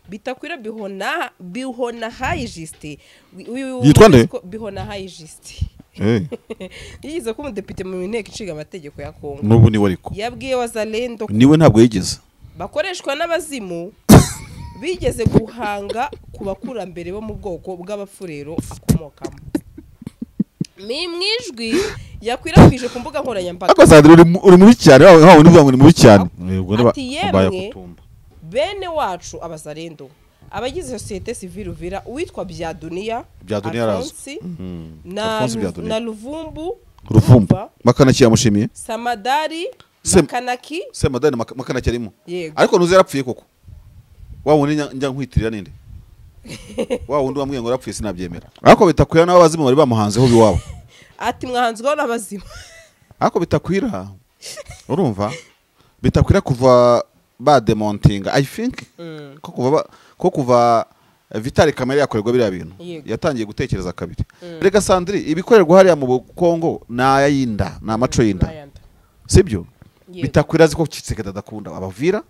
Bitakwira Bihona Hayi Justin. Yitwa nde? Bihona Hayi Justin. Yigeze kuba umudepite mu nteko ishinga amategeko ya Kongo. N'ubu niwe ariko. Yabwiye Wazalendo Niwe, ntabwo yigeze. bakoreshwa n'abazimu bigeze guhanga ku bakurambere bo mu bwoko bw'Abafurero akomokamo. Ni mu ijwi yakwirakwije ku mbuga nkoranyambaga. Ariko Sandrine, uri mubi cyane, wa wundi uvuga ngo ni mubi cyane. Yego, Ati, "Yemwe, bene wacu Abazarendo, abagize société civile Uvira, uwitwa Byaduniya Byaduniya arazwi. Alphonse na Alphonse Byaduniya. na Ruvumbu." Ruvumbu. Urumva? Makanaki yamushimiye. Samadari. Makanaki. Semadani Makanaki arimo. Yego. Ariko ntuzi yarapfuye koko. Wa wundi njya nkwitirira ninde, wa wundi wambwiye ngo yarapfuye, sinabyemera. Ariko Bitakwira n'abazimu bari bamuhanzeho biwabo. Ati mwahanzweho n'abazimu. Ariko Bitakwira, urumva, Bitakwira kuva bademontinga, I think ko kuva Vital Kamerhe yakorerwa biriya bintu, yatangiye gutekereza kabiri. Reka Sandri, ibikorerwa hariya mu Kongo ni ay'inda, ni amaco y'inda. N'ayandi. Sibyo? Yego. Bitakwira azi ko Tshisekedi adakunda abavira.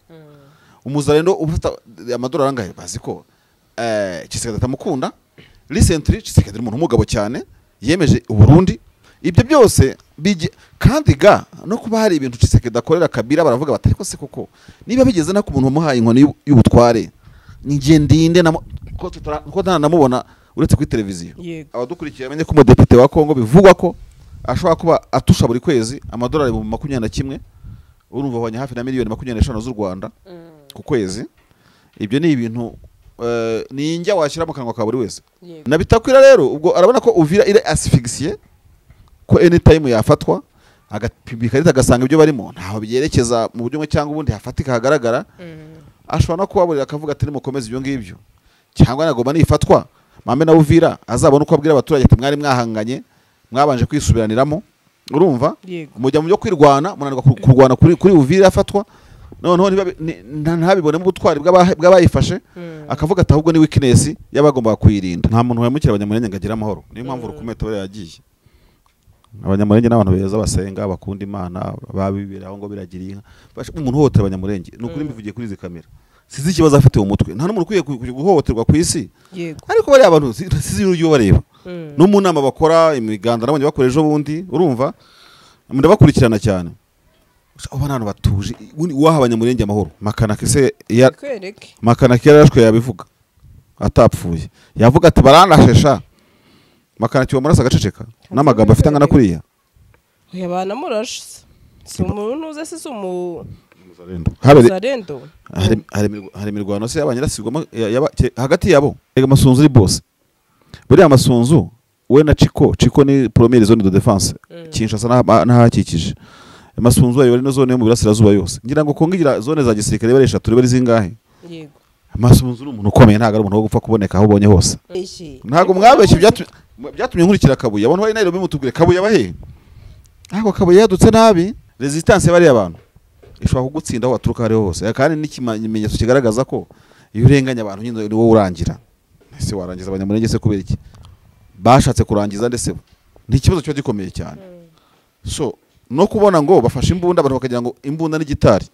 Umuzalendo ufata amadolari angahe bazi ko Tshisekedi atamukunda. Recently Tshisekedi ni umuntu w'umugabo cyane, yemeje Uburundi. Ibyo byose kandi ga no kuba hari ibintu Tshisekedi akorera Kabila, baravuga bati: "Ariko se koko niba bigeze no ku muntu wamuhaye inkoni y'ubutware, njye ndinde ko ntanamubona uretse kuri televiziyo?" Abadukurikiye bamenye ko umudepite wa Kongo bivugwa ko ashobora kuba atusha buri kwezi amadolari 21,000. Urumva ahwanye hafi na miliyoni 25 z'u Rwanda ku kwezi. Ibyo ni ibintu ni injya washyira mu kanwa ka buri wese. Na Bitakwira rero ubwo arabona ko Uvira iri asphyxiée, ko anytime yafatwa, agapima ikarita agasanga ibyo barimo ntaho byerekeza mu buryo bumwe cyangwa ubundi hafatika hagaragara. Ashobora no kubaburira akavuga ati: "Nimukomeze ibyo ngibyo," cyangwa nagomba nifatwa mame na Uvira, azabona uko abwira abaturage ati: "Mwari mwahanganye, mwabanje kwisubiraniramo," urumva, "mujya mu byo kwirwana, munanirwa kurwana kuri Uvira yafatwa." Noneho ntabibonemo ubutwari bw'abayifashe, akavuga ati ahubwo ni weakness y'abagombaga kuyirinda. Nta muntu wemukira Abanyamurenge ngo agire amahoro. Niyo mpamvu Rukumeta we yagiye. Abanyamurenge n'abantu beza, basenga, bakunda Imana, babiberaho ngo biragira inka. Umuntu uhohotera Abanyamurenge, ni ukuri mbivugiye kuri izi kamera, sizi ikibazo afite mu mutwe. Nta n'umuntu ukwiye guhohoterwa ku isi. Ariko bariya bantu sizi uburyo bareba. No mu nama bakora imiganda nabonye bakora ejo bundi, urumva, ndabakurikirana cyane. Uba n'abantu batuje. Ubundi uwaha Abanyamurenge amahoro, Makanaki se ya Kwereke. Makanaki yarashwe yabivuga, atapfuye yavuga ati: "Barandashesha." Makanaki wamurasa agaceceka n'amagambo afite angana kuriya. Oya, banamurashe, si umuntu uze se, si umu Habere Zarendo. Hari imirwano se y'abanyirasirwamo hagati yabo. Rega Masunzu uri bose, buriya Masunzu we na Chiko. Chiko ni première zone de défense, Kinshasa n'ahakikije. Masunzu ayo no zone yo mu burasirazuba yose. Ngira ngo Kongo igira zone za gisirikare bari eshatu, bari zingahe? Yego. Masunzu ni umuntu ukomeye, ntabwo ari umuntu wo gupfa kuboneka aho ubonye hose. Iki. Ntabwo mwabeshye, byatumye nkurikira Kabuye. Abantu bari Nairobi, mutubwire Kabuye abahe. Ariko Kabuye yadutse nabi. Resistance y'abariya abantu ishobora kugutsinda aho waturuka ariho hose, kandi n'ikimenyetso kigaragaza ko iyo urenganya abantu nyine ni wowe urangira. Ese warangiza Abanyamurenge se kubera iki? Bashatse kurangiza ndetse bo ni ikibazo kiba gikomeye cyane. So no kubona ngo bafashe imbunda, abantu bakagira ngo imbunda ni gitari,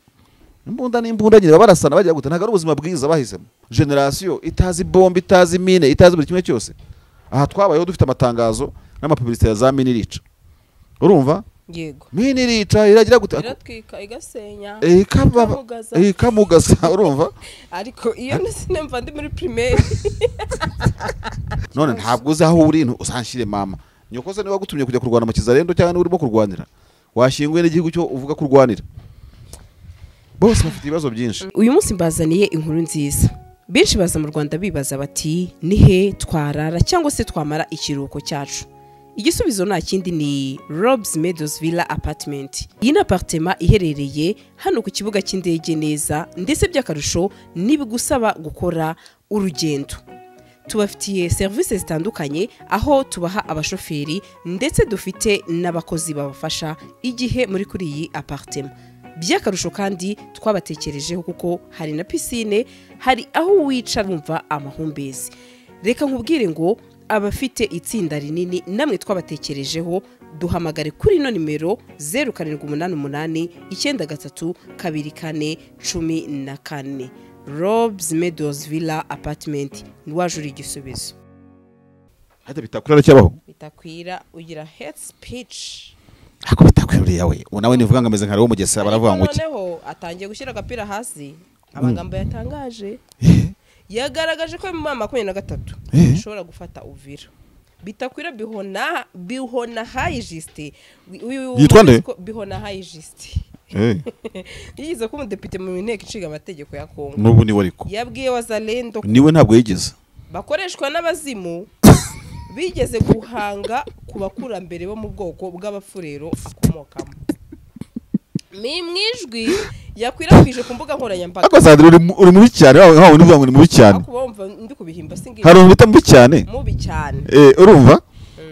imbunda ni imbunda nyine, baba barasana bajya gute. Ntabwo ari ubuzima bwiza bahisemo. Génération itazi bombe, itazi mine, itazi buri kimwe cyose. Aha twabayeho dufite amatangazo n'amapublicité ya za mine irica, urumva? Yego. Mine irica, iragira gute? Iratwika, igasenya, Ikababa ikamugaza. Ikamugaza, urumva? Ariko iyo nsimva ndi muri primaire. None ntabwo uzi aho uri, uzanshyire mama nyoko se niba wagutumye kujya kurwana mu kizarendo, cyangwa niba urimo kurwanira washyinguye n'igihugu cyo uvuga ko urwanira. Bose bafite ibibazo byinshi. Uyu munsi mbazaniye inkuru nziza. Benshi baza mu Rwanda bibaza bati: "Ni he twarara cyangwa se twamara ikiruhuko cyacu?" Igisubizo nta kindi, ni Robs Meadows Villa Apartment. Iyi ni apartment iherereye hano ku kibuga cy'indege neza, ndetse by'akarusho ntibigusaba gukora urugendo. Tubafitiye serivisi zitandukanye, aho tubaha abashoferi, ndetse dufite n'abakozi babafasha igihe muri kuri iyi apartment. By'akarusho kandi twabatekerejeho kuko hari na piscine, hari aho wicara wumva amahumbezi. Reka nkubwire ngo abafite itsinda rinini namwe twabatekerejeho. Duhamagare kuri ino nimero: 0788 93 24 14. Robs Meadows Villa Apartment niwajura igisubizo. Hata Bitakwira cyabaho. Bitakwira ugira hate speech. Ako Bitakwira uriya we. Nawe nivuga ngo ameze nka Lewo Mugesera baravuga ngo iki. Noneho atangiye gushyira agapira hasi amagambo yatangaje. Yagaragaje ko mu 23 ishobora gufata Uvira. Bitakwira bihona hayi Justin. Yitwa nde? Bihona hayi Justin. Yigize ko umudepite mu nteko ishinga amategeko ya Kongo. N'ubu niwe ariko. Yabwiye Wazalendo niwe ntabwo yigeze. Bakoreshwa n'abazimu bigeze guhanga ku bakurambere bo mu bwoko bw'abafurero akomokamo. Mwijwi yakwirakwije ku mbuga nkoranyambaga. Ako Sandra uri mubi cyane, wawe uvuga ngo ni mubi cyane. Ako bumva ndi kubihimba singi. Hari umuntu mubi cyane. Mubi cyane. Urumva?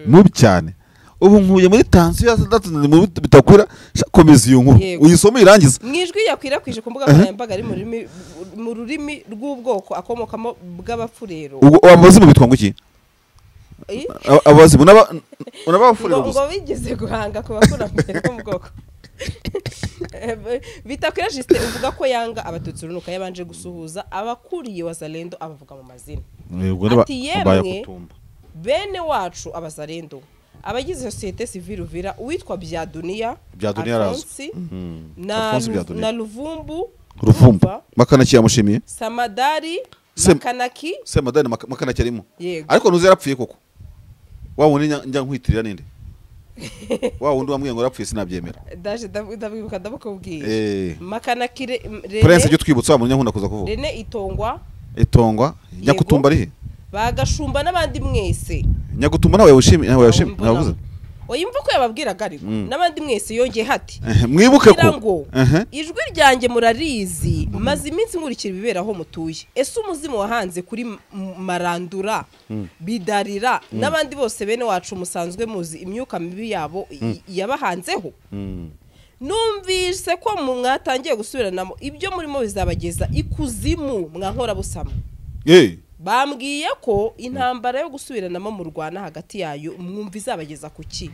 Mubi cyane. Ubu nkuye muri tension ya sadatu ni mubi Bitakwira komeza iyo nkuru. Uyisome irangiza. Mwijwi yakwirakwije ku mbuga nkoranyambaga ari mu rurimi rw'ubwoko akomokamo bw'abafurero. Ubwo abazimu bitwa ngo iki? Abazimu n'abafurero gusa. Ngo bigeze guhanga ku bakurambere bo mu bwoko. Bitakwira Justin uvuga ko yanga abatutsi urunuka yabanje gusuhuza abakuriye Wazalendo abavuga mu mazina. Ati yemwe bene wacu abazalendo abagize société civile Uvira uwitwa Byadunia Alphonse na Luvumbu Makanaki yamushimiye Samadari Makanaki Samadari Makanaki arimo ariko ntuzi yarapfuye koko wa wundi njya nkwitirira ninde wa wundi wamwiye ngo yarapfuye sinabyemera daje ndabibuka ndabukubwiye Makanaki Rene Prince cyo twibutsa wa munya nkunda kuza kuvuga Rene Itongwa Nyakutumba ari he bagashumba n'abandi mwese Nyagutumba nawe yawushimiye navuze oyimva ko yababwiraga ariko n'abandi mwese yongeye hati mwibuke ko ijwi ryanjye murarizi maze iminsi nkurikira ibiberaho mutuye ese umuzimu wahanze kuri Marandura Bidarira n'abandi bose bene wacu musanzwe muzi imyuka mibi yabo yabahanzeho numvise ko mwatangiye gusubiranamo ibyo murimo bizabageza ikuzimu mwankora busama bambwiye ko intambara yo gusubiranamo mu Rwanda hagati yayo mwumva izabageza kuki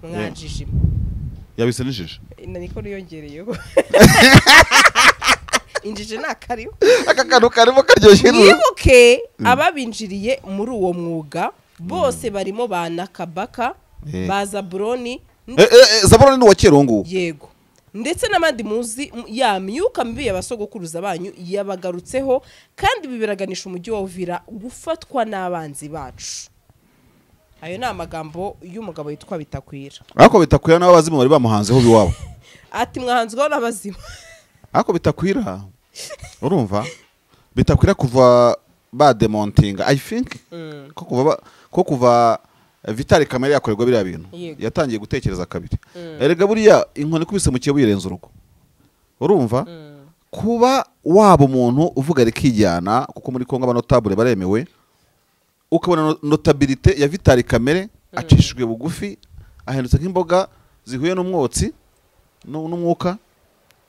mwanjijima yabise n'injiji niko niyongereyeho injiji nakariho aka kantu karimo karyoshye mwibuke ababinjiriye muri uwo mwuga bose barimo ba Nakabaka ba Zaburoni Zaburoni ni uwa kera uwo yego ndetse n'abandi muzi ya myuka mibi y'abasogokuruza banyu yabagarutseho kandi bibiraganisha umujyi wa Uvira gufatwa n'abanzi bacu. Ayo ni amagambo y'umugabo yitwa Bitakwira. Ariko Bitakwira n'abazimu bari bamuhanzeho biwabo. Ati mwahanzweho n'abazimu. Ariko Bitakwira urumva Bitakwira kuva ba demontinga I think ko kuva Vitali Kamere yakorerwa biriya bintu yatangiye gutekereza kabiri. Erega buriya inkoni kubise mu kiyo yirenza urugo. Urumva kuba waba umuntu uvuga rikijyana kuko muri Kongo abanotable baremewe ukabona notabilité ya Vitali Kamere acishijwe bugufi ahendutse nk'imboga zihuye n'umwotsi n'umwuka.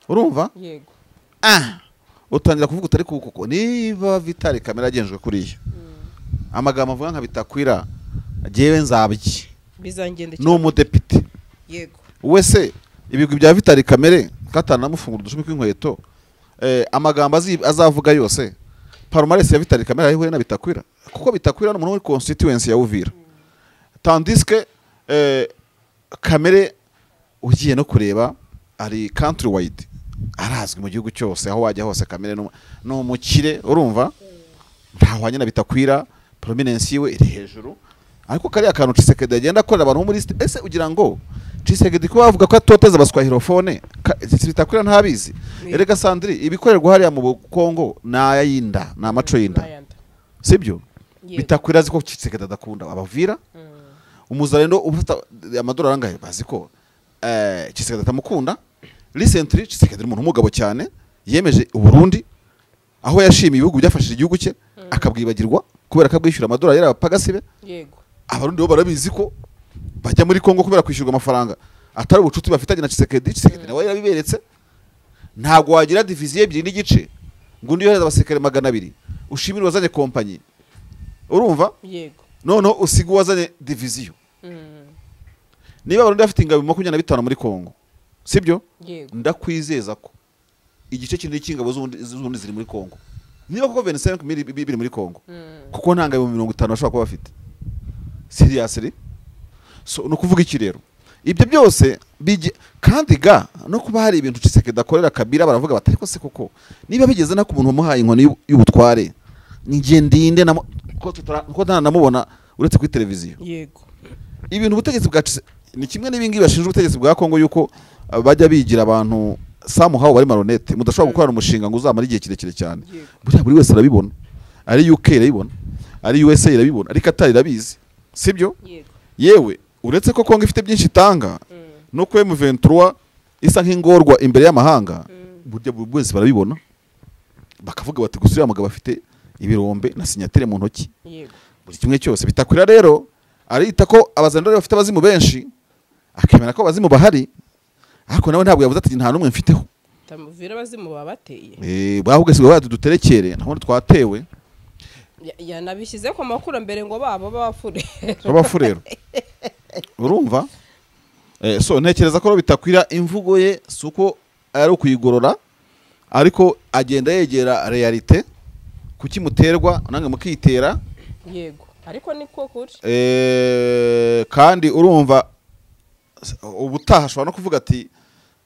Urumva yego utangira kuvuga utari kuko niba Vitali Kamere agenjwe kuriya amagambo avuga nka Bitakwira jewe nzabiki bizangendekera no umudepite yego wese ibigwi bya Vitali Kamere katana namufungura udushumi kw'inkweto amagambo azavuga yose palmarès ya Vitali Kamere ayihuye na Bitakwira kuko Bitakwira n'umuntu muri constituency ya Uvira tandis que Kamere ugiye no kureba ari country wide arazwi mu gihugu cyose aho wajya hose Kamere no umukire urumva ntahwanye na Bitakwira prominence yiwe iri hejuru ariko kariya kantu Tshisekedi agenda akorera abantu muri ese ugira ngo Tshisekedi ko bavuga ko atoteza abaswahilofone Bitakwira ntabizi. Erega Sandri ibikorerwa hariya mu Kongo naya yinda na amaco yinda sibyo Bitakwira azi ko Tshisekedi adakunda abavira umuzalendo ufata amadolari angahe bazi ko Tshisekedi atamukunda. Recently Tshisekedi umuntu w'umugabo cyane yemeje Uburundi aho yashimiye ibihugu byafashije igihugu cye akabwibagirwa kubera akabwishyura amadolari yarabapagasibe. Yego abarundi bo barabizi ko bajya muri Kongo kubera kwishyurwa amafaranga atari ubucuti bafitanye na Tshisekedi. Tshisekedi nawe yarabiberetse ntabwo wagira division 2.5 ngo undi yohereza abasirikare 200 ushimire wazanye kompanyi urumva. Yego noneho usiga wazanye division. Niba abarundi bafite ingabo 25 muri Kongo sibyo? Yego ndakwizeza ko igice kinini cy'ingabo z'ubundi ziri muri Kongo. Niba koko 25,000 biri muri Kongo, kuko ntanga 50,000 bashobora kuba bafite. Seriously? So no kuvuga iki rero? Ibyo byose kandi ga no kuba hari ibintu Tshisekedi akorera Kabila baravuga bati ariko se koko niba bigeze na ku muntu wamuhaye inkoni y'ubutware ngiye ndinde na ko ntanamubona uretse kuri televiziyo. Yego. Ibintu ubutegetsi bwa ni kimwe n'ibingi bashinja ubutegetsi bwa Kongo yuko bajya bigira abantu somehow bari maronete mudashobora gukorana umushinga ngo uzamara igihe kirekire cyane. Buriya buri wese arabibona, ari UK irabibona, ari USA irabibona, ari Qatar irabizi, sibyo? Yego. Yewe uretse ko Kongo ifite byinshi itanga no ku M23 isa nk'ingorwa imbere y'amahanga, burya buri wese barabibona bakavuga bati gusa uriya mugabo afite ibirombe na sinyatire mu ntoki. Yego. Buri kimwe cyose bitakwira rero arita ko abazandore bafite abazimu benshi akemera ko abazimu bahari, ariko nawe ntabwo yavuze ati nta numwe mfiteho. Tamuvira abazimu babateye. Bahubwo sigo baduterekere ntaho twatewe. Yanabishyize ku makuru mbere ngo babo babafurero. Babafurero. Urumva? So ntekereza ko bitakwira imvugo ye suko ari ukuyigorora, ariko agenda yegera realite kuki muterwa nange mukitera. Yego. Ariko niko kuri. Kandi urumva ubutaha ashobora no kuvuga ati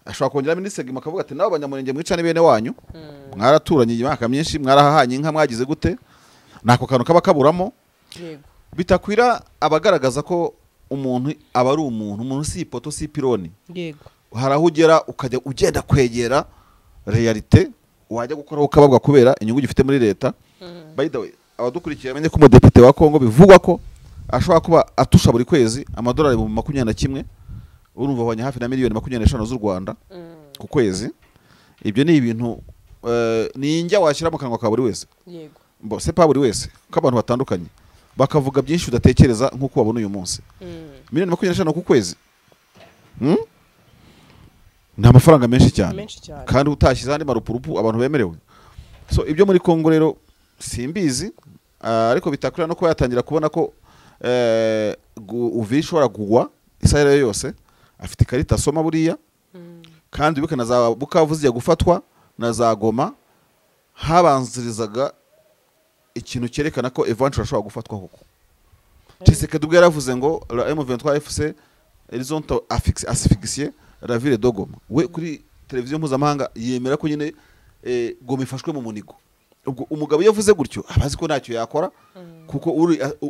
ashobora kongera minisegima akavuga ati nabo abanyamurenge mwica ni bene wanyu, mwaraturanye imyaka myinshi, mwarahahanye inka, mwagize gute, nako kantu kaba kaburamo. Yego. Bitakwira abagaragaza ko umuntu aba ari umuntu, umuntu si ipoto si pironi. Yego. Hari aho ugera ukajya ugenda kwegera realite wajya gukora ukababwa kubera inyungu gifite muri leta. By the way, abadukurikiye bamenye ko umudepite wa Kongo bivugwa ko ashobora kuba atusha buri kwezi amadolari 21,000, urumva abanye hafi na miliyoni 25 z'u Rwanda ku kwezi. Ibyo ni ibintu ni injya washyira mu kanwa ka buri wese. Yego. Mbo se pa buri wese ko abantu batandukanye bakavuga byinshi udatekereza nkuko babona uyu munsi. Miliyoni 25 ku kwezi. Ni amafaranga menshi cyane. Kandi utashyize andi marupurupu abantu bemerewe. So ibyo muri Kongo rero simbizi, ariko bitakwira no kuba yatangira kubona ko Uvira ishobora kugwa isaha yose, afite ikarita asoma buriya. Kandi wibuke na za Bukavu zijya gufatwa na za Goma habanzirizaga ikintu cyerekana ko eventually ashobora gufatwa koko. Tshisekedi ubwo yaravuze ngo la M23 FC ils ont asphyxié la ville de Goma. We kuri televiziyo mpuzamahanga yemera ko nyine Goma ifashwe mu munigo. Ubwo umugabo yavuze gutyo abazi ko ntacyo yakora kuko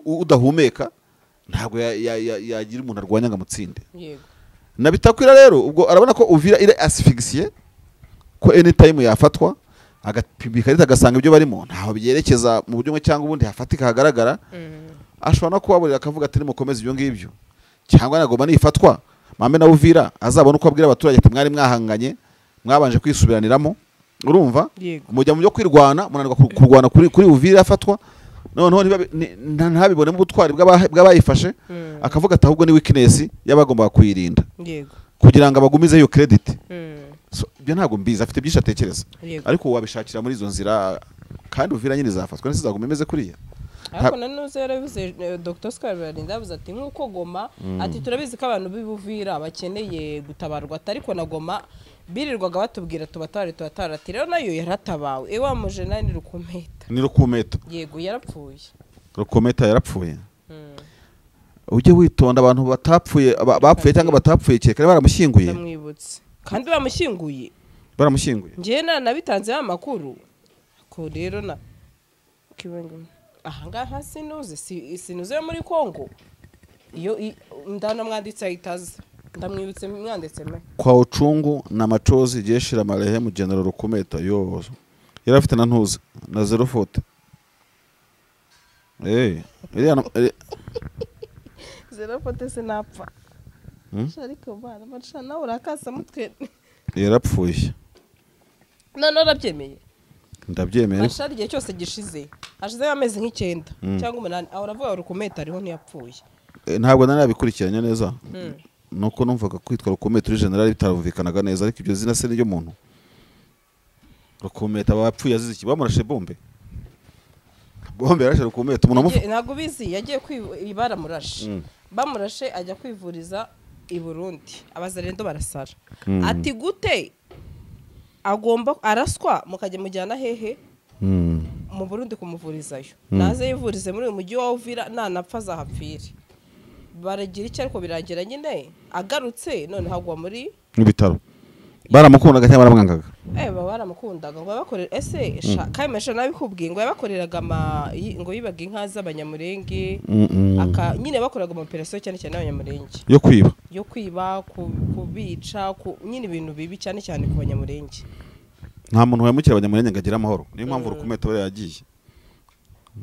udahumeka ntabwo yagira umuntu arwanya ngo amutsinde. Yego. Na bitakwira rero ubwo arabona ko Uvira iri asphyxié ko anytime yafatwa agapima ikarita agasanga ibyo barimo ntaho byerekeza mu buryo bumwe cyangwa ubundi hafatika hagaragara. Ashobora no kubaburira akavuga ati nimukomeze ibyo ngibyo, cyangwa nagoma nifatwa mame na Uvira azabona uko abwira abaturage ati mwari mwahanganye mwabanje kwisubiraniramo. Urumva mujya mu byo kwirwana munanirwa kurwana kuri Uvira afatwa, noneho ntabibonemo ubutwari bw'abayifashe, akavuga ati ahubwo ni weakness y'abagomba kuyirinda. Yego. Kugira ngo abagumize iyo credit. So ibyo ntabwo mbizi, afite byinshi atekereza. Ariko wabishakira muri izo nzira kandi Uvira nyine izafatwa ntizaguma imeze kuriya. Ariko nanuze yarabivuze Dr. Oscar Barinda yavuze ati nkuko Goma ati turabizi ko abantu b'Uvira bakeneye gutabarwa, ariko na Goma birirwaga batubwira tubatare tubatara, ati rero nayo yaratabawe. Ewa muje nani Rukumeta. Ni Rukumeta. Yego yarapfuye. Rukumeta yarapfuye. Ujye witonda abantu batapfuye bapfuye cyangwa batapfuye cyekare baramushyinguye. Ndamwibutse. Kandi bamushyinguye. Baramushyinguye. Ngiye nanabitanze amakuru. Ko rero na kibenga aha ngaha sinuze sinuze muri Kongo. Iyo ndana mwanditse ayitaza. Ndamwibutse mwanditse me. Kwa uchungu na machozi jeshi la marehemu General Rukumeta yo. Yari afite na ntuza na 04. Iriya 04 sinapfa. Ariko bana bacana urakasa mutwe. Yarapfuye. None urabyemeye? Ndabyemeye. Mashari igihe cyose gishize. Hashize amezi nk'icyenda cyangwa 8 aho uravuga Rukumeta ariho ntiyapfuye. Ntabwo nari nabikurikiranye neza. Nuko numvaga kwitwa Rukumeta uri general bitarumvikanaga neza, ariko ibyo zina se niryo muntu. Rukumeta bapfuye azize iki? Bamurashe bombe. Bombe yarashe Rukumeta umuntu amufa. Ntabwo bizi yagiye kwibara murashe. Bamurashe ajya kwivuriza i Burundi. Abazarendo barasara. Ati gute agomba araswa mukajya mujyana hehe? mu Burundi kumuvurizayo, naze yivurize muri uyu mujyi wa Uvira, nanapfa azahapfire. Baragira icyo ariko birangira nyine agarutse none hagwa muri mu bitaro. Baramukundaga cyangwa baramwangaga? Baramukundaga ngo babakorera ese kayimesha nabikubwiye ngo yabakoreraga ngo yibaga inka z'abanyamurenge, nyine bakoraga ama operation cyane cyane abanyamurenge yo kwiba, yo kwiba, kubica, nyine ibintu bibi cyane cyane ku banyamurenge. Nta muntu wemukira abanyamurenge ngo agire amahoro. Niyo mpamvu Rukumeta we yagiye.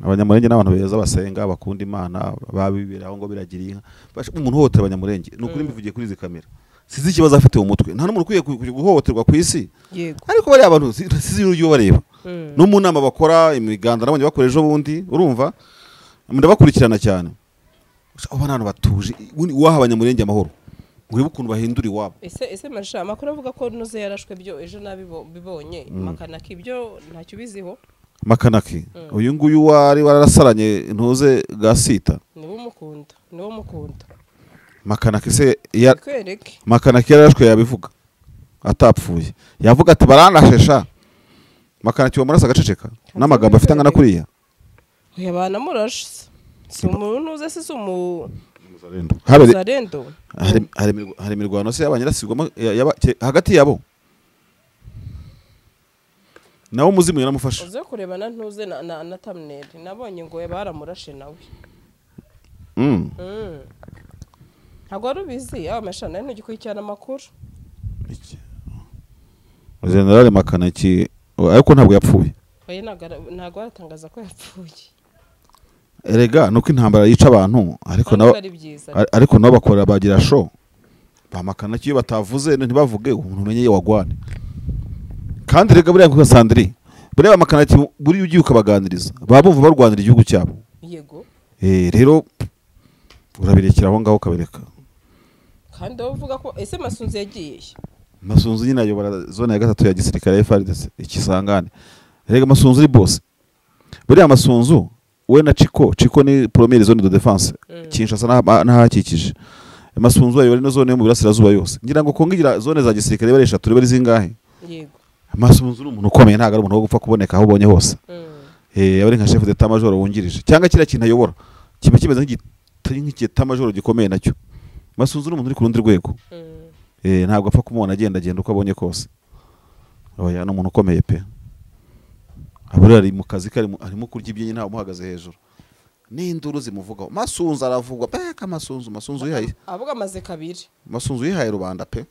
Abanyamurenge n'abantu beza basenga, bakunda Imana, babibiraho ngo biragira inka. Umuntu uhohotera abanyamurenge ni ukuri mbivugiye kuri izi kamera, sizi ikibazo afite mu mutwe. Nta n'umuntu ukwiye guhohoterwa ku isi. Ariko bari abantu sizi uburyo bareba no mu nama bakora imiganda nabonye bakora ejo bundi, urumva ndabakurikirana cyane. Abo bantu batuje, waha abanyamurenge amahoro urebe ukuntu bahindura iwabo. Ese masha amakuru avuga ko nuze yarashwe byo ejo nabibonye Makanaki, ibyo ntacyo biziho. Makanaki uyu nguyu wari warasaranye ntuze gasita, niwo mukunda, niwo mukunda Makanaki se ya Makanaki yarashwe yabivuga atapfuye, yavuga ati baranashesha. Makanaki wa murasa agaceceka n'amagambo afite angana kuriya. Oya banamurashe si umuntu uze si umu Muzarendo. Hari imirwano se y'abanyirasirwamo hagati yabo nawo muzimu yaramufasha. Uze kurebana ntuze na thumbnail nabonye ngo baramurashe nawe. Ntabwo wari ubizi aho mashana ntugikurikirana amakuru. General Makanaki ariko ntabwo yapfuye. Oya ntabwo aratangaza ko yapfuye. Erega nuko intambara yica abantu, ariko nabo ariko nabo bakora bagira show. Ba Makanaki iyo batavuze ntibavuge umuntu umenye wagwane. Kandi rega buriya nkuko Sandri, buriya Makanaki buri ugiye ukabaganiriza babumva barwanira igihugu cyabo. Yego. Rero urabirekera aho ngaho ukabereka. Kandi uvuga ko ese Masunzu yagiye? Masunzu nyine ayobora zone ya gatatu ya gisirikare FARDC ikisangane. Rega Masunzu ni boss. Buriya Masunzu we na Chiko, Chiko ni première zone de défense Kinshasa n'ahakikije. Masunzu ayobora ino zone yo mu burasirazuba yose. Ngira ngo Kongo igira zone za gisirikare bari eshatu bari zingahe? Yego. Masunzu ni umuntu ukomeye, ntago ari umuntu wo gupfa kuboneka aho ubonye hose. Abari nka chef d'état major wungirije cyangwa kira kintu ayobora kiba kimeze nk'igita major gikomeye nacyo. Masunzu ni umuntu uri ku rundi rwego. Ntabwo apfa kumubona agenda agenda uko abonye kose. Oya ni umuntu ukomeye pe. Aburi ari mu kazi kari arimo kurya ibyenye ntawe umuhagaze hejuru. N'induru zimuvugaho. Masunzu aravugwa pe ka Masunzu, Masunzu yihaye. Avuga amaze kabiri. Masunzu yihaye rubanda pe.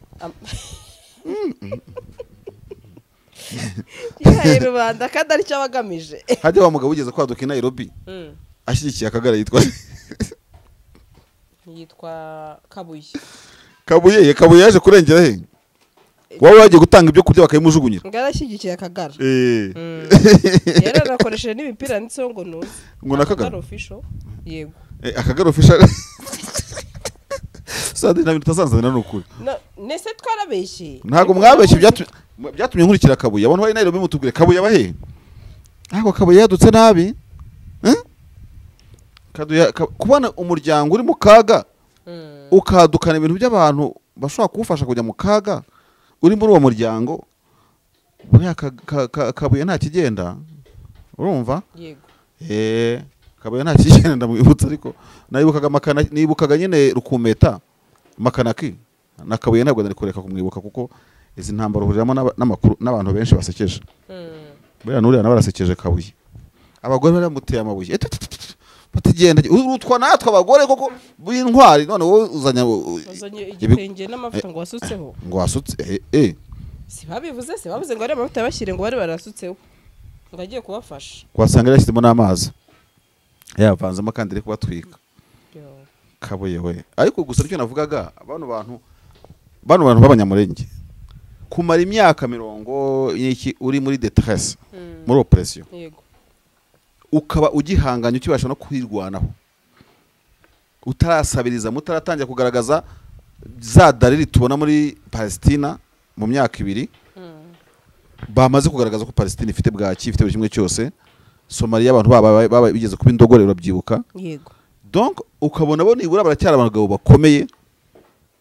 Yihaye rubanda kandi ari cyo abagamije. Hajya wa mugabo ugeze kwaduka i Nairobi. Ashyigikiye Akagara yitwa Kabuye. Kabuye, Kabuye yaje kurengera he? Wowe wagiye gutanga ibyo kurya bakayimujugunyira. Ngarashyigikiye Akagara. Yaranakoresheje n'imipira nditseho ngo nuze. Ngo na Akagara official. Yego. Akagara official. Sade na bintu tazanzana n'ukuri. Nese twarabeshye. Ntago mwabeshye byatumye nkurikira Kabuye. Abantu bari Nairobi mutubwire Kabuye abahe? Ntago Kabuye yadutse nabi. Kaduya kubona umuryango uri mu kaga ukadukana ibintu by'abantu bashobora kugufasha kujya mu kaga uri muri uwo muryango, buriya Kabuye nta kigenda, urumva? Yego. Kabuye nta kigenda ndamwibutsa, ariko nayibukaga Makana, nibukaga nyine Rukumeta Makanaki na Kabuye ntabwo nari kureka kumwibuka kuko izi ntambaro huriramo n'amakuru n'abantu benshi basekeje. Buriya nuriya nawe arasekeje Kabuye. Abagore baramuteye amabuye. Batigenda urutwa natwe abagore koko b'intwari, none wowe uzanye igitenge n'amavuta ngo wasutseho. Ngo wasutse Si babivuze se bavuze ngo ari amavuta bashyire ngo bari barasutseho. Ngo agiye kubafasha. Kwasanga yarashyizemo n'amazi. Yavanzemo kandi ari kubatwika. Kabuye we. Ariko gusa icyo navugaga bano bantu b'abanyamurenge kumara imyaka mirongo iki uri muri détresse, muri oppression. Yego. Ukaba ugihanganye ukibasha no kwirwanaho, utarasabiriza, mutaratangira kugaragaza za dalili tubona muri Palestina mu myaka ibiri. Bamaze kugaragaza ko Palestina ifite bwaki, ifite buri kimwe cyose. Somalia abantu baba bigeze kuba indogore urabyibuka. Yego. Donc ukabona bo nibura baracyari abagabo bakomeye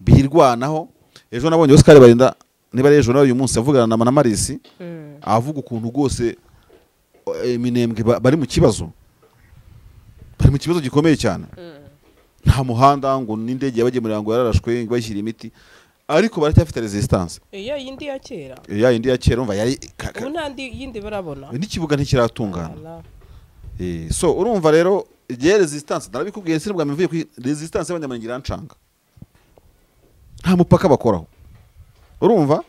birwanaho. Ejo nabonye Oscar Barinda niba ejo nawe uyu munsi avugana na Marisi, avuga ukuntu rwose Minembwe bari mu kibazo, bari mu kibazo gikomeye cyane. Nta muhanda, ngo n'indege yabagemurira ngo yararashwe, ngo bashyira imiti, ariko baracyafite resistance. Ya yindi ya kera. Ya yindi ya kera, umva, yari Ubu nta ndi yindi barabona. N'ikibuga ntikiratungana. Allah. So urumva rero, igihe resistance, narabikubwiye, sinubwa mvuye kuri resistance y'Abanyamulenge, irancanga. Nta mupaka bakoraho, urumva,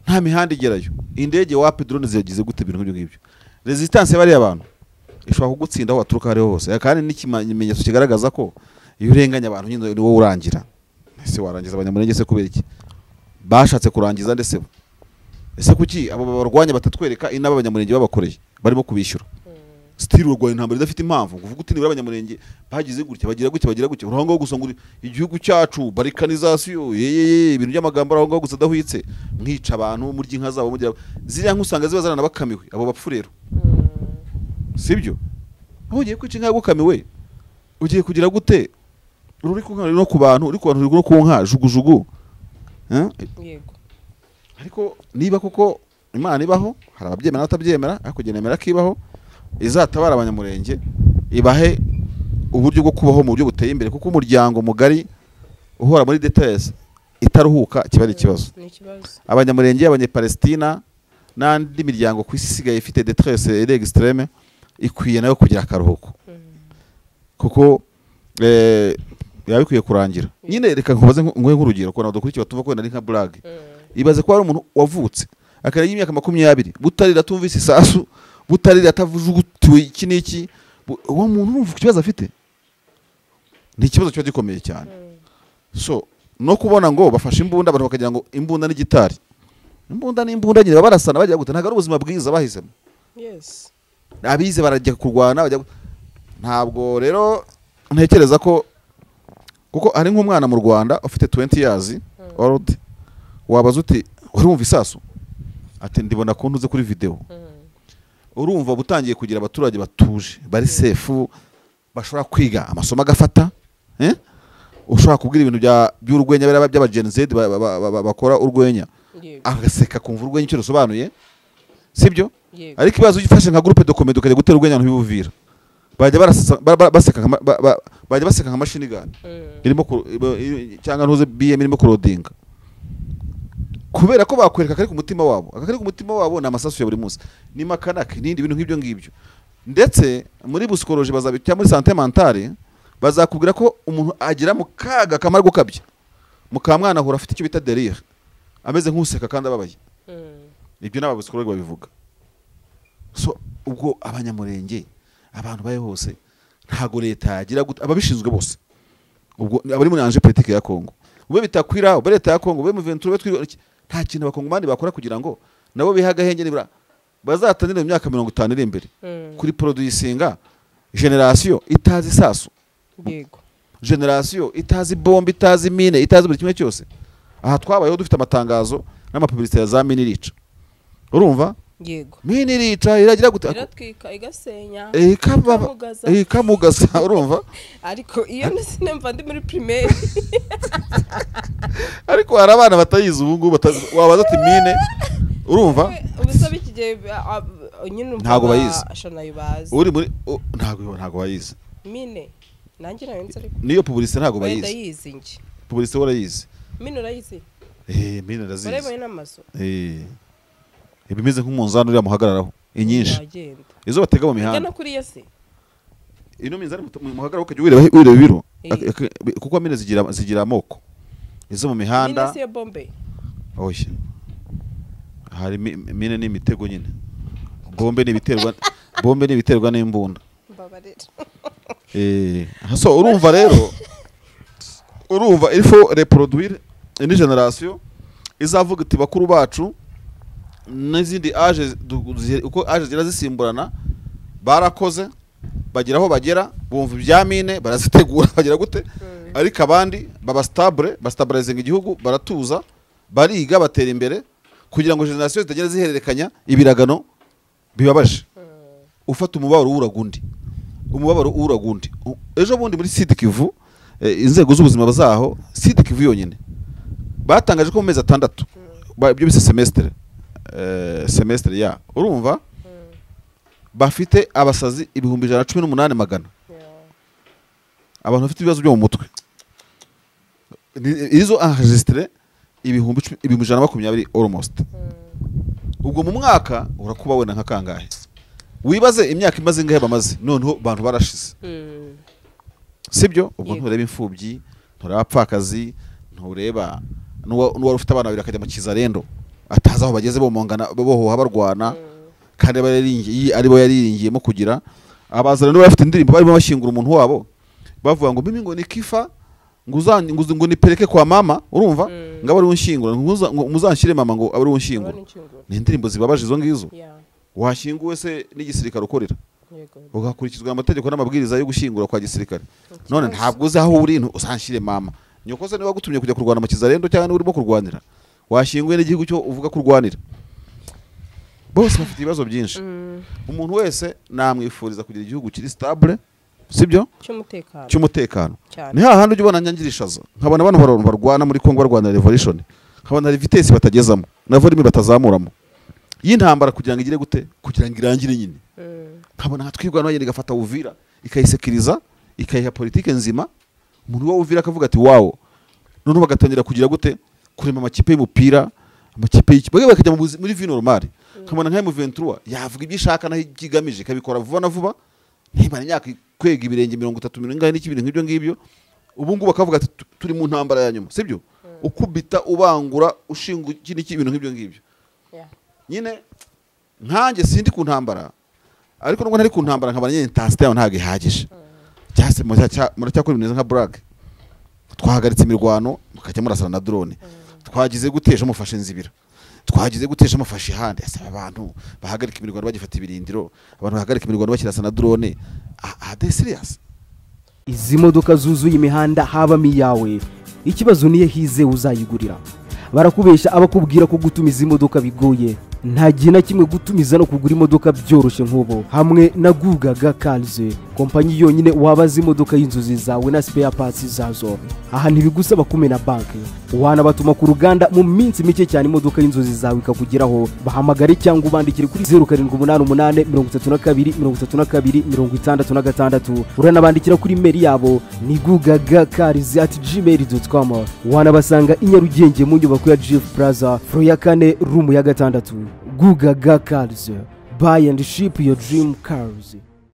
nta mihanda igerayo, indege wapi, drone ziyagize gute, ibintu nk'ibyo ngibyo. Resistance y'abariya abantu ishobora kugutsinda aho waturuka ariho hose. Kandi n'ikimenyetso kigaragaza ko iyo urenganya abantu nyine ni wowe urangira. Ese warangiza Abanyamulenge se kubera iki? Bashatse kurangiza ndetse bo. Ese kuki abo babarwanya batatwereka inaba Abanyamulenge babakoreye barimo kubishyura? Still urwanya intambara idafite impamvu, ngo uvuge uti nibura Abanyamulenge bagize gutya, bagira gutya, bagira gutya. Uraho ngaho gusa ngo igihugu cyacu, balkanisation, yeyeye, ibintu by'amagambo aho ngaho gusa adahwitse. Mwica abantu, murya inka zabo, mugira ziriya nka usanga ziba zaranabakamiwe abo bapfu rero. Sibyo? Aho ugiye kwica inka yagukamiwe, ugiye kugira gute? Uri ku nka, uri no ku bantu, uri ku bantu, uri no ku nka, jugujugu. Eh? Yego. Ariko niba koko Imana ibaho, hari ababyemera n'abatabyemera, ariko njye nemera ko ibaho, izatabara Abanyamurenge, ibahe uburyo bwo kubaho mu buryo buteye imbere, kuko umuryango mugari uhora muri détresse itaruhuka kiba ari ikibazo. Ni ikibazo. Abanyamurenge, Abanyepalestina n'andi miryango ku isi isigaye ifite détresse iri extrême ikwiye nayo kugira akaruhuko, kuko biba bikwiye kurangira nyine. Reka nkubaze, nguhe nk'urugero ku bantu badukurikiye batumva ko wenda ari nka blague. Ibaze ko hari umuntu wavutse akarenga imyaka 20 butarira atumvise isasu, butarira atavujugutiwe iki n'iki. Uwo muntu urumva ikibazo afite ni ikibazo kiba gikomeye cyane. So no kubona ngo bafashe imbunda, abantu bakagira ngo imbunda ni gitari, imbunda ni imbunda nyine, baba barasana bajya gute, ntabwo ari ubuzima bwiza bahisemo. Abize barajya kurwana, bajya ntabwo rero ntekereza ko, kuko hari nk'umwana mu Rwanda ufite 20 years old, wabaza uti: "Urumva isasu?" Ati: "Ndibona ku ntuze, kuri video." Urumva butangiye kugira abaturage batuje, bari safe, bashobora kwiga amasomo agafata, eh? Ushobora kubwira ibintu by'urwenya biriya by'aba Gen Z bakora urwenya, agaseka, kumva urwenya icyo rusobanuye, sibyo? Yego. Ariko ibibazo, ufashe nka groupe de comédie ukajya gutera urwenya abantu b'Ibuvira, bajya barasasa baseka nka bajya baseka nka machine gun irimo cyangwa ntuze BM irimo kurodinga, kubera ko bakwereka akari ku mutima wabo. Akari ku mutima wabo ni amasasu ya buri munsi, ni makanaki n'ibindi bintu nk'ibyo ngibyo. Ndetse muri psychologie bazabi cyangwa muri santé mentale bazakubwira ko umuntu agera mu kaga kamara gukabya, mukamwana ahora afite icyo bita délire, ameze nk'useka kandi ababaye. Ibyo n'aba psychologue babivuga. So ubwo Abanyamurenge, abantu bari hose, ntago leta yagira gute, ababishinzwe bose, ubwo abari muri anje politique ya Congo, ube bitakwira, ube leta ya Congo, ube M23, ube nta kintu Abakongomani bakora kugira ngo nabo bihe agahenge, nibura bazatangire mu myaka 50 iri imbere kuri produisinga génération itazi isasu, génération itazi bombe, itazi mine, itazi buri kimwe cyose. Aha twabayeho dufite amatangazo n'ama publicité ya za mine irica, urumva? Yego. Mine irica, iragira gute? Iratwika, igasenya, Eh, ikamugaza. Ikamugaza, urumva? Ariko iyo nsimva ndi muri primaire. Ariko hari abana batayizi ubu ngubu, wabaza ati mine, urumva? Ubusabe iki gihe nyine urumva. Ntabwo bayizi. Shanayo bazi. Uri muri ntabwo bayizi. Mine nanjye nayo nzi, ariko Niyo publicité ntabwo wenda bayizi. Yizi njye. Publicité warayizi? Mine urayizi? Eh, mine ndazizi. Warabonye n'amazu? Eh, ibimeze nk'umunzani uriya muhagararaho, inyinshi Wagenda izo batega mu ujya mihanda. No kuri iyo si. Ino minzani muhagararaho ukajya wireba ibiro. Eh. Kuko mine zigira amoko, izo mu Mine mihanda. si yo bombe? Oya, hari mine ni imitego nyine, bombe ni ibiterwa, bombe ni ibiterwa n'imbunda. Mbabarira. Eh, so urumva rero, urumva il faut reproduire une génération izavuga iti: "Bakuru bacu n'izindi âge uko âge zigenda zisimburana barakoze, bagera aho bagera, bumva ibya mine barazitegura, bagira gute, ariko abandi baba stable, bastabilizinga igihugu, baratuza, bariga, batera imbere," kugira ngo génération zitagenda zihererekanya ibiragano bibabaje. Ufata umubabaro wuraga undi, umubabaro wuraga undi. Ejo bundi muri Sud Kivu, inzego z'ubuzima bazaho, Sud Kivu yonyine batangaje ko mu mezi 6, ibyo bise semestre, semestre ya, urumva, Bafite abasazi 118,000. Abantu bafite ibibazo byo mu mutwe. Izo enregistré 120,000 almost. Ubwo mu mwaka urakuba wenda nka kangahe? Wibaze imyaka imaze ingahe bamaze, noneho bantu barashize. Sibyo? Ubwo ntureba imfubyi, ntureba abapfakazi, ntureba n'uwari ufite abana babiri akajya mu kizarendo atazi aho bageze bomongana bohoha barwana, kandi bariringiye aribo yariringiyemo kugira abazana n'uwo bafite indirimbo barimo bashyingura umuntu wabo bavuga ngo mimi ngo ni kifa ngo nipereke kwa mama, urumva ngo abari unshyingura ngo muzanshyire mama ngo abari unshyingura. Ni indirimbo zibabaje izo ngizo. Washyinguwe se n'igisirikare ukorera ugakurikizwa amategeko n'amabwiriza yo gushyingura kwa gisirikare, none ntabwo uzi aho uri uzanshyire mama. Nyoko se niwe wagutumye kujya kurwana mu kizarendo cyangwa niwe urimo kurwanira? Washyinguwe n'igihugu cyo uvuga kurwanira. Bose bafite ibibazo byinshi. Umuntu wese namwifuriza kugira igihugu kiri stable, sibyo? Cy'umutekano. Ni hahandi ujya ubona nyangirishaza nkabona abantu barwana muri Kongo barwana revolution, nkabona vitesse batagezamo na volume batazamuramo y'intambara kugira ngo igire gute, kugira ngo irangire nyine. Nkabona twirwana yende gafata Uvira ikayisekiriza ikayiha politike nzima, umuntu wa Uvira akavuga ati wow. None bagatangira kugira gute, kurema amakipe y'umupira, amakipe y'iki bakajya muri vie normale. Nkabona nka M23 yavuga ibyo ishaka naho ikigamije ikabikora vuba na vuba, ntimara imyaka kwega ibirenge 30 mirongo ine n'ikibintu nk'ibyo ngibyo. Ubu ngubu bakavuga ati turi mu ntambara ya nyuma, sibyo? Ukubita ubangura ushinga iki n'iki ibintu nk'ibyo ngibyo. Nyine nkanjye sindi ku ntambara, ariko nubwo ntari ku ntambara nkabona nyine intensité yayo ntabwo ihagije. Cyase muracyakora ibintu nka brag, twahagaritse imirwano mukajya murasana na drone, twagize gutesha mufashe nzibira, twagize gutesha mufashe hande. Asaba abantu bahagarika imirwano bagifata ibirindiro, abantu bahagarika imirwano bakirasa na drone. Are they serious? Izi modoka zuzuye imihanda habamo iyawe, ikibazo niye hize uzayigurira. Barakubesha abakubwira ko gutumiza imodoka bigoye. Nta gihe na kimwe gutumiza no kugura imodoka byoroshye nk'ubu hamwe na Gugaga Cars, kompanyi yonyine wabaza imodoka y'inzozi zawe na spare parts zazo. Aha ntibigusaba kumena banki, wanabatuma ku ruganda mu minsi mike cyane imodoka y'inzozi zawe ikakugeraho. Bahamagare cyangwa ubandikire kuri 0788 32 32 66. Uranabandikira kuri email yabo ni gugagacars@gmail.com. Wanabasanga i Nyarugenge mu nyubako ya Jeff Plaza, floor ya 4, room ya 6. Gugaga Cars, buy and ship your dream cars.